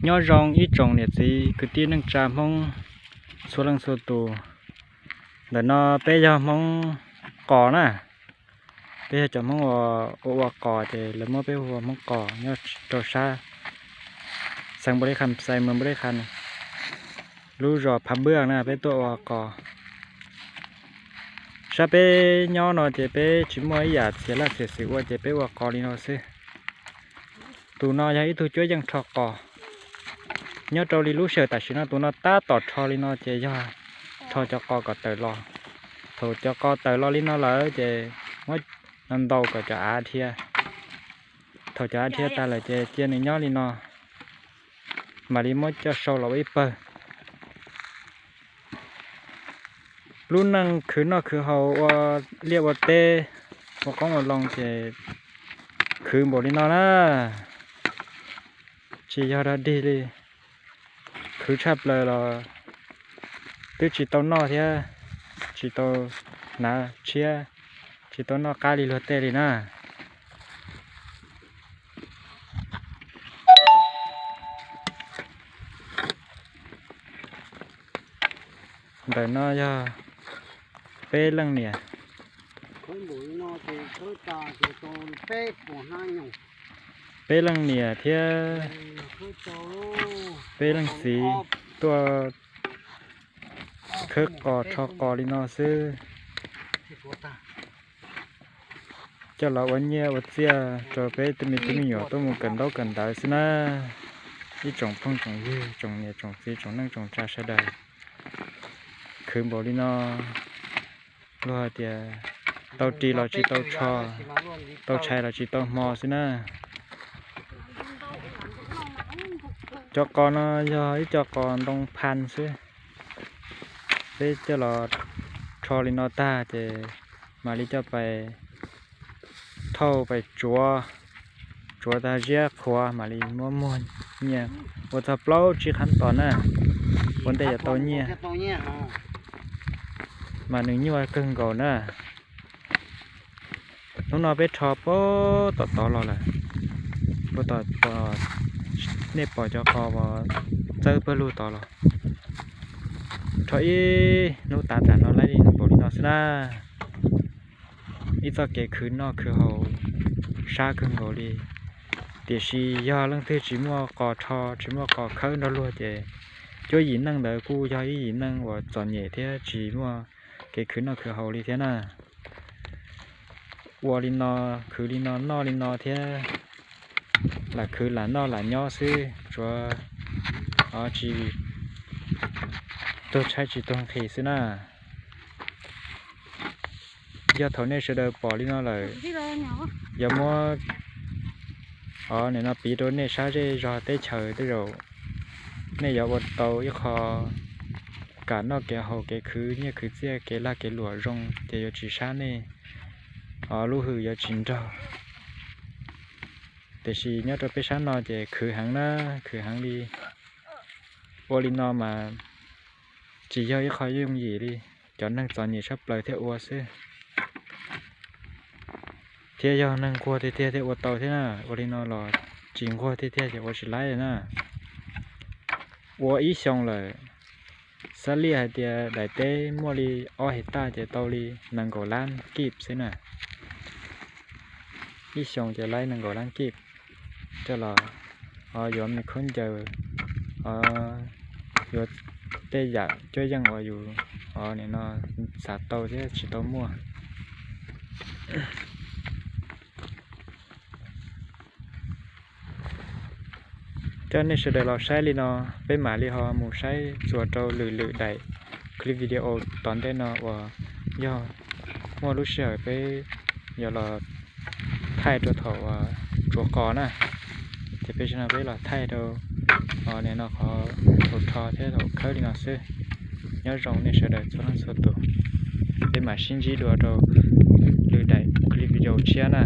Nyob zoo ib tsoom niam txiv kwv tij neej tsa Hmoob txhua leej txhua tus. Ntawm no peb yog Hmoob Qos na. Peb yog cov Hmoob uas ua ua qos ces lawv muab peb hu ua Hmoob Qos nyob rau sab xeev Npaus Lis Khas, xais Npaus Lis Khas, lub zos Phav Npwj na, peb tuaj ua qos. Sab peb nyob no ces peb tsis muaj ib yam txiav laj txiav xwm ua ces peb ua qos li no xwb. Tus no yog ib tug cuab yeej rho qos. Nyob rau li lub sij hawm tam sim no tus no tab tom rho li no ces yog rho cov qos kom tawm los. Thaum cov qos tawm los li no lawm ces muab no ntaus kom cov av dhia. Thaum cov av dhia tag lawm ces cia nws nyob li no, mam li muab coj sau los ua ib pawg. Lub neej khwv noj khwv haus ua liaj ua teb, ua qoob ua loo ces khwv npaum li no na, tsis yog dog dig li. Khwv tshaj plaws los twb tsis tau noj thiab, tsis tau hnav tshiab, tsis tau noj qab li luag tej li na. Ntawm no yog peb leej niam, peb leej niam thiab peb leej txiv tuaj khawb qos rho qos li no xwb, coj los ua nyiaj ua txiaj rau peb tej me tub me nyuam tuaj mus kawm ntaub kawm ntawv xwb na. Ib tsoom phooj tsoom ywg, tsoom niam tsoom txiv, tsoom neej tsoom tsa sawv daws, khwv npaum li no, luag hais tias tau ris los tsis tau tsho, tau tshais los tsis tau hmo xwb na. Cov qos no yog ib co qos ntoo phan xwb. Peb coj los rho li no tag ces mam li coj pais thauj pais tsuav, tsuav tag ziab qhuav mam li muab muag nyiaj ua txog plaub tsib qhab tos na, ua ntej yuav tau nyiaj, mas nws nyuaj kawg nkaus na. Hnub no peb rho puag tom tod los lawm, puag tom, nej pom cov qos uas txawb pawg lug tod los, rho ib hnub tas tam no laib li npaum li no xwb na. Ib txoj kev khwv noj khwv haus sab kawg nkaus li. Tiam sis yog leej twg tsis muaj qos rho, tsis muaj qos khawb nrog luag ces cuab yim neej ntawd kuj yog ib yim neej uas txom nyem thiab tsis muaj kev khwv noj khwv haus li thiab na. Ua li no, khwv li no, noj li no thiab, lam khwv lam noj lam nyob xwb, tsuav tsis tuag tshaib tsis tuag nqhis xwb na. Yog thaum nej sawv daws pom li no lawm, yuav muab nim no piv rau nej sab zej zog teb chaws tej zaum nej yuav ua tau ib qho kam noj kev haus kev khwv nyiaj khwv txiaj kev lag kev luam zoo ces yuav tsis sab nej, lub hws yuav tsis nraug. Tiam sis nyob rau peb sab no ces khwv heev na, khwv heev li. Ua li no mas tsis yog ib qho yooj yim li, cov neeg txom nyem tshaj plaws thiaj ua xwb. Thiab yog neeg nquag tiag tiag thiaj ua tau thiab na, ua li no los tsis nquag tiag tiag ces ua tsis laib na. Ua ib xyoo lawm, xab liaj hais tias daim teb muaj li ob hais taj ces tau li nees nkaum lab kib xwb na. Ib xyoo ces laib nees nkaum lab kib coj los yuav me khaub ncaws, yuav tej yam cuab yeej uas yus nim no xav tau thiab tsis tau muaj. Coj nej sawv daws los saib li no, peb mam li ho mus saib txuas rau lwm lwm daim clip video tom ntej no uas yog muaj lub sij hawm peb yuav los thaij rau thaum uas tsuav qos na, ces peb no peb los thaij rau nim no qhov thaum rho thiab thaum khawb li no xwb. Nyob zoo nej sawv daws txhua leej txhua tus, peb mam sib ntsib dua rau lwm daim clip video tshiab na.